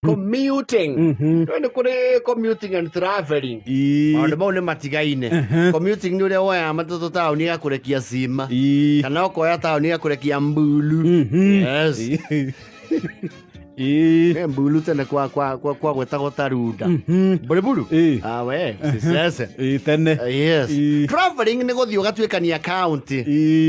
Commuting. No nĩ kũrĩ commuting and traveling. Maũndũ mau nĩ matigaine. Commuting nĩ ũrĩa woyaga matatũ taũni ĩgakũrekia cima. Kana ũkoya taũni ĩgakũrekia mbulu. Yes. Nĩ mbulu tene kwa gwĩtagwo ta runda. Mbũrĩburu? Ah, we, sisese. Tene. Yes. Traveling nĩ gũthiĩ ũgatuĩkania county.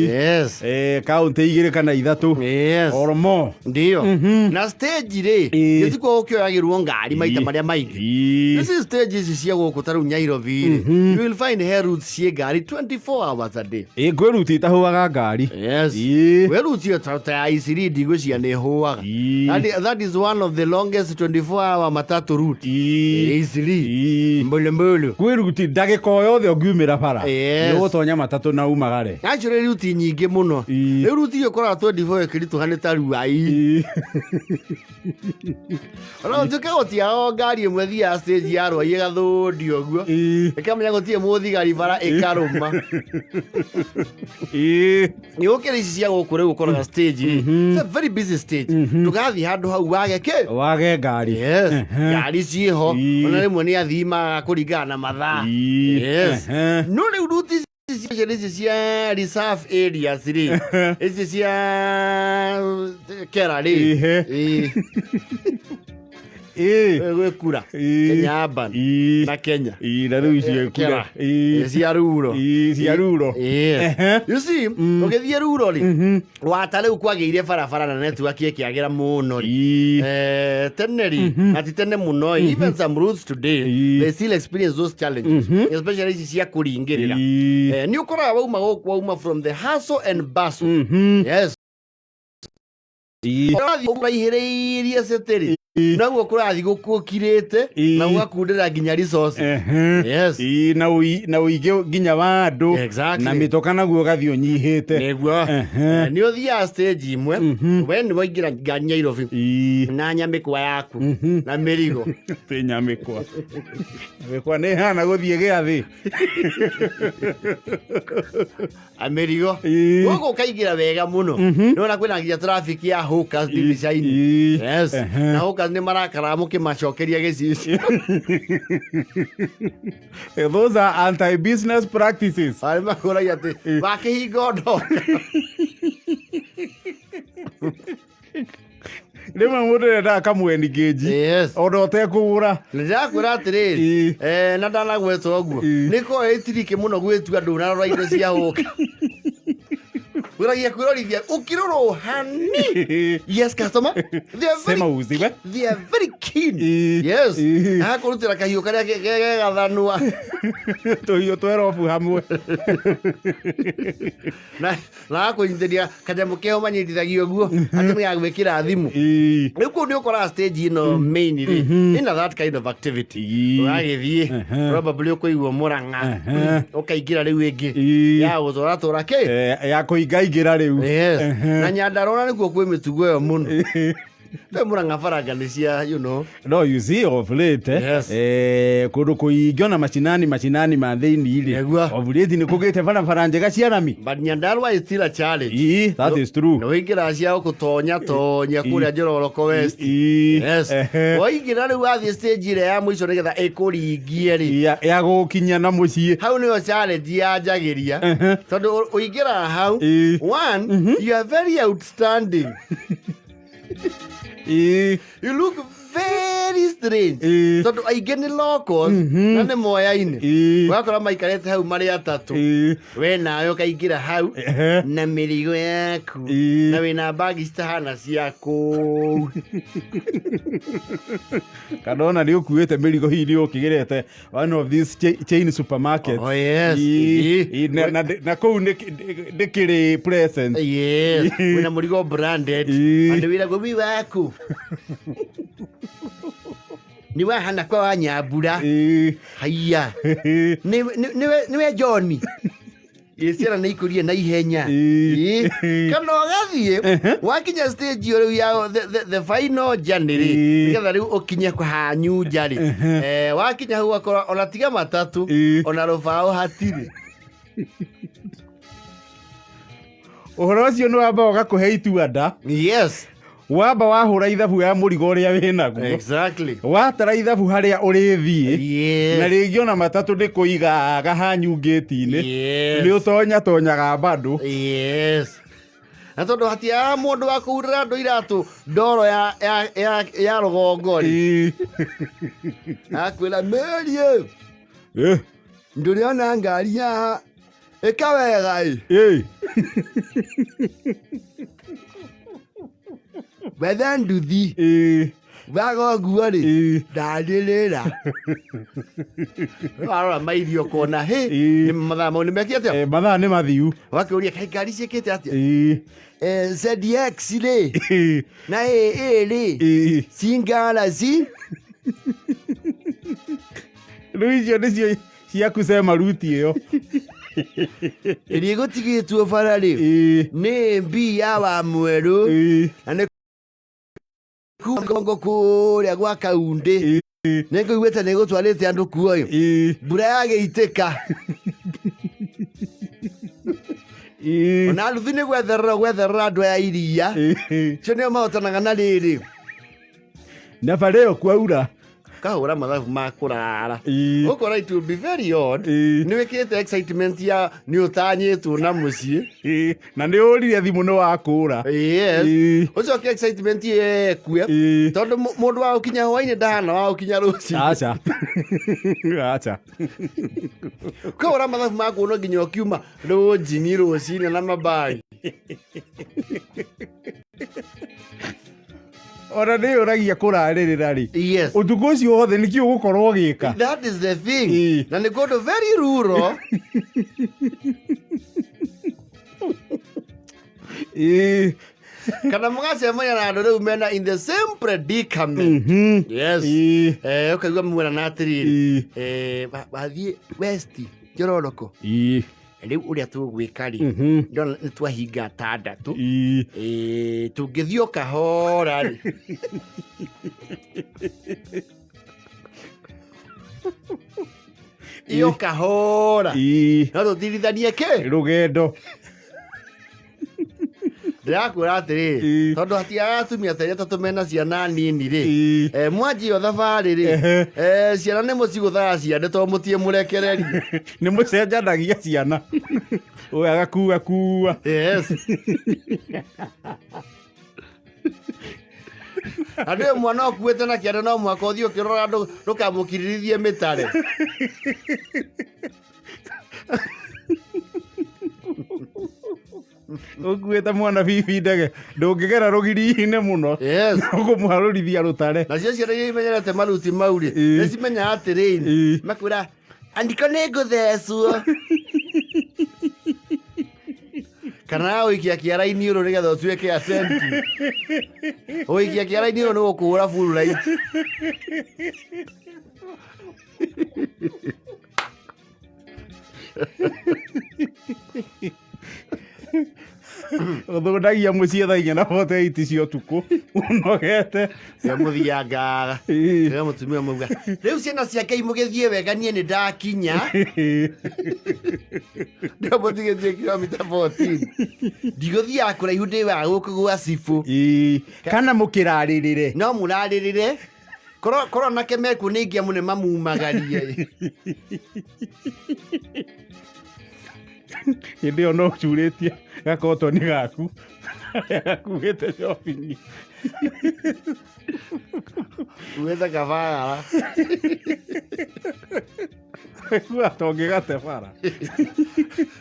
Yes. Kaunti igĩrĩ kana ithatũ. Yes. Or more. Ndio. Na stage rĩ, gĩtikuo gũkĩoyagĩrwo ngari maita marĩa maingĩ. Ici stage ici cia gũkũ ta rĩu Nairobi rĩ, you will find he routes ciĩ ngari 24 hours a day. Ĩ, kwĩ ruti itahũaga ngari. Yes. Kwĩ routes ĩyo ta ya Isiri ndigwĩciria nĩ ĩhũaga. That is one of the longest 24 hour matatu route. Isiri. Mbulu mbulu. Kwĩ ruti ndagĩka o yothe ũngiumĩra bara. Yes. Nĩ ũgũtonya matatũ na umagare. Actually ruti nyingĩ mũno. Rĩu ruti iyo ũkoraga 24 ĩkĩritũha nĩ ta Ruai. Ona ũtuĩke gũtiaga o ngari ĩmwe thiaga stage ya Ruai ĩgathũndio ũguo. Ĩkamenya gũtirĩ mũthigari bara ĩkarũma. Nĩ gũkĩra ici cia gũkũ rĩu ũkoraga stage rĩ. It's a very busy stage. Ndũgathiĩ handũ hau wage kĩ? Wage ngari. Yes. Ngari ciĩho. Ona rĩmwe nĩ athii magaga kũringana na mathaa. Yes. No rĩu ruti ici ici cia reserve areas rĩ, ici cia kera rĩ. Ihe. Ĩĩ. Gwĩ kura. Kenya Urban na Kenya. Ĩĩ, na rĩu icio Kera. kura. Ĩĩ. Cia ruro. Ĩĩ, cia ruro. Yes. You see, ũgĩthiĩ ruro rĩ, wata rĩu kwagĩire barabara na network ĩkĩagĩra mũno rĩ. Tene rĩ, na ti tene mũno ĩ, even some routes today, they still experience those challenges, especially ici cia kũringĩrĩra. Nĩ ũkoraga wauma gũkũ wauma from the hustle and bustle. Yes. Ũrathiĩ ũraihĩrĩirie city rĩ, noguo kũrathiĩ gũkũkirĩte na gũgakundĩra nginya resources. Yes. Ĩĩ, na ũingĩ nginya wa andũ. Exactly. Na mĩtoka naguo ũgathiĩ ũnyihĩte. Nĩguo. Nĩ ũthiaga stage imwe, we nĩ waingĩra ngari Nairobi na nyamĩkwa yaku na mĩrigo. Tĩ nyamĩkwa. Nyamĩkwa nĩ ĩhana gũthiĩ gĩathĩ. Mĩrigo. Gũkũ ũkaingĩra wega mũno. Nĩwona kwĩna nginya traffic ya hawkers ndirica-inĩ. Yes. Na hawkers nĩ marakara mũkĩmacokeria gĩcicio. Those are anti-business practices. Arĩ makũragia atĩ wakĩhinga ndoka. Rĩmwe mũndũ endaga kamweni ngĩnji. Yes. Ona ũtekũgũra. Ndĩrakwĩra atĩrĩrĩ, na ndanagweta ũguo, nĩ koragwo ĩ tiriki mũno gwĩtua ndũnarora indo cia ũka. Wĩragia kwĩrorithia ũkĩrorwo hani. Yes, customer. They are very, Sema uziwe. they are very keen. Yes. Agakũrutĩra kahiũ karĩa gegathanua. Tũhiũ twerobu hamwe. Na agakũnyitĩria kanyamũ keho manyitithagio ũguo atĩ nĩ gagwĩkĩra thimũ. Rĩu kũu nĩ ũkoraga stage ĩno main rĩ, ĩna that kind of activity. Ũragĩthiĩ probably ũkũigua Mũrang'a, ũkaingĩra rĩu ĩngĩ ya gũtũratũra kĩ. Ya kũingaingĩra rĩu. Yes. Na Nyandarua nĩkuo kwĩ mĩtugo ĩyo mũno. Rĩu Mũrang'a baranga nĩ cia you know. No you see of late, Yes. kũndũ kũingĩ ona macinani ma thĩinĩ rĩ. Nĩguo. Of late nĩ kũgĩte barabara njega cia rami. But Nyandarua is still a challenge. Ii, that is true. Nĩ ũingĩraga cia gũtonya tonya kũrĩa Njororoko West. Ii. Yes. Waingĩra rĩu wathiĩ stage ĩrĩa ya mũico nĩgetha ĩkũringie rĩ. Ya gũkinya na mũciĩ. Hau nĩyo challenge yanjagĩria. Tondũ ũingĩraga hau, one, you are very outstanding. You look very strange. Tondũ aingĩ nĩ locals na nĩ moyaine. Ũgakora maikarĩte hau marĩ atatũ. We nawe ũkaingĩra hau na mĩrigo yaku na wĩna mbagi citahana cia kũu. Kana ona nĩ ũkuĩte mĩrigo hihi nĩ ũkĩgĩrĩte one of these chain supermarkets. Oh, yes. Na kũu ndĩkĩrĩ present. Yes. Wĩna mũrigo branded. Andũ wĩragwo wi waku. Nĩ wahana kwa wa Nyambura. Haiya. Nĩwe John. Ĩ ciana nĩ ikũrie na ihenya. Ĩĩ. Ĩ. Kana ũgathiĩ wakinya stage ĩyo rĩu ya the final journey rĩ, nĩgetha rĩu ũkinye hanyu nja rĩ. Wakinya hau ũgakora ona tiga matatũ, ona rũbaũ hatirĩ. Ũhoro ũcio nĩ wambaga ũgakũhe itua nda. Yes. Wamba wahũra ithabu ya mũrigo ũrĩa wĩnaguo. Watara ithabu harĩa ũrĩthiĩ. Na rĩngĩ ona matatũ nĩ kũigaga hanyu ngĩti-inĩ. Nĩ ũtonyatonyaga bado. Yes. Na tondũ hatiaga mũndũ wa kũurĩra andũ iratũ ndoro ya rũgongo rĩ. Akwĩra Mary, ndũrĩona ngari haha ĩka wega ĩ. Wethe nduthi. Waga ũguo rĩ, ndarĩrĩra. Warora mairio ũkona hĩ, nĩ mathaa mau nĩ mekie atĩa? Mathaa nĩ mathiu. Wakĩũria kaĩ ngari ciĩkĩte atĩa? ZX rĩ, na AA rĩ, cingara ci. Rĩu icio nĩcio cia kusema ruti ĩyo. Ĩrĩa ĩgũtigĩtwo bara rĩ, nĩ B ya wa mwerũ. Na nĩ kuma kũrĩa gwa kaundĩ. Nĩ ngũiguĩte nĩ gũtwarĩte andũ kuo ĩ. Mbura yagĩitĩka. Ona nduthi nĩ gwetherera gwetherera andũ aya iria. Cio nĩo mahotanaga na rĩrĩ. Na bara ĩyo kwaura. Kahũra mathabu ma kũrara. Ũkora it will be very odd. Nĩ wĩkĩrĩte excitement ya nĩ ũtanyĩtwo na mũciĩ. Na nĩ ũrire thimũ nĩ wakũra. Yes. Ũcoke excitement ĩyo ĩkue. Tondũ mũndũ wa gũkinya hwainĩ ndahana wa gũkinya rũcinĩ. Aca. Aca. Ũkahũra mathabu ma kuona nginya ũkiuma rũnjingi rũcinĩ na mabagi. Ona nĩ ũragia kũrarĩrĩra rĩ. Yes. Ũtukũ ũcio wothe nĩkĩ ũgũkorwo ũgĩka? That is the thing. Na nĩ kũndũ very rural. Kana mũgacemania na andũ rĩu mena in the same predicament. Yes. Ũkaigua mwĩrana atĩrĩrĩ. Wathiĩ West Njororoko. Rĩu ũrĩa tũgwĩka rĩ, ndona nĩ twahinga atandatũ. Tũngĩthiĩ o kahora rĩ. Iyo kahora. No tũtirithanie kĩ? Rũgendo. Ndĩrakwĩra atĩrĩrĩ, tondũ hatiagaga atumia ta atatũ mena ciana nini rĩ, mwanjia thabarĩ rĩ, ciana nĩ mũcigũthaga ciande tondũ mũtirĩ mũrekererie. Nĩ mũcenjanagia ciana. Ũyũ agakua kua. Yes. Andũ ĩyo mwana ũkuĩte na kĩande no mũhaka ũthiĩ ũkĩrora ndũkamũkirĩrithie mĩtare. Ũkuĩte mwana bibi ndege ndũngĩgera rũgiri-inĩ mũno. Yes. Ũkũmũharũrithia rũtare. Nacio ciana iria imenyerete maruti mau rĩ, nĩ cimenyaga atĩrĩrĩ, makwĩra andiko nĩ ngũthecwo. Kana ũikia kĩara-inĩ ũrũ nĩgetha ũtuĩke attentive. Ũikia kĩara-inĩ ũrũ nĩ gũkũhũra full light. Ũthũndagia mũciĩ thaa inya na 48 cia ũtukũ ũnogete. Rĩrĩa mũthiangaga. Rĩrĩa mũtumia mauga, rĩu ciana cia Ngai mũgĩthiĩ wega niĩ nĩ ndakinya. Ndio mũtigĩtie kilomita 14. Ndigũthiaga kũraihu ndĩ wa gũkũ gwa cibũ. Kana mũkĩrarĩrĩre. No mũrarĩrĩre. Korwo anake mekuo nĩ ingĩamu nĩ mamumagarie. Hĩndĩ ĩyo no ũcurĩtie gakotoni gaku gakuĩte shopping. Kuĩte kabagara. Gua tũngĩgate bara.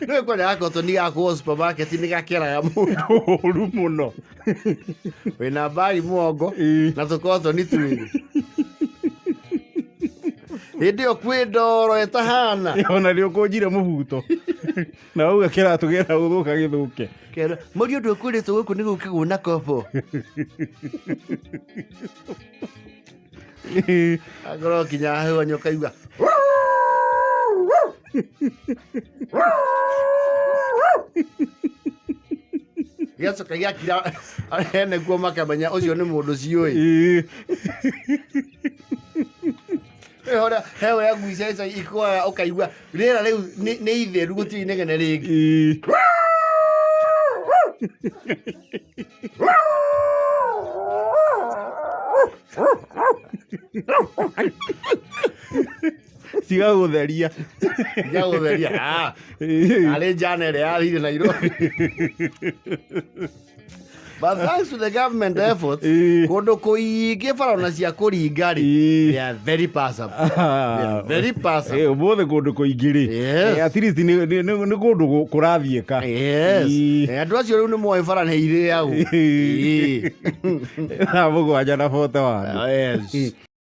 Nĩwe kwenda gakotoni gaku o supermarket nĩ gakeraga mũndũ. Ũru mũno. Wĩna mbagi mũgongo na tũkotoni twĩrĩ. Hĩndĩ ĩyo kwĩ ndoro ĩtahana. Ona nĩ ũkũnjire mũbuto. Na wauga kĩratũ gĩenda gũthũka gĩthũke. Kera, mũriũ ndũkwĩrĩtwo gũkũ nĩ gũkĩgwo na kobo. Akorwo kinya hewa nyoka igua. Gĩacoka gĩakira ene kuo makamenya ũcio nĩ mũndũ ciũĩ. He ũrĩa ngui cia icagi ikũaga ũkaigua rĩera rĩu nĩ itheru gũtirĩ inegene rĩngĩ. Cigagũtheria. Cigagũtheria. Ah, arĩ njana ĩrĩa yathire Nairobi. But thanks to the government efforts, kũndũ kũingĩ bara ona cia kũringa rĩ, they are very passable. They are very passable. Ũmũthĩ kũndũ kũingĩ rĩ, at least nĩ kũndũ kũrathiĩka. Andũ acio rĩu nĩ moĩ bara nĩ irĩagwo. 7:41.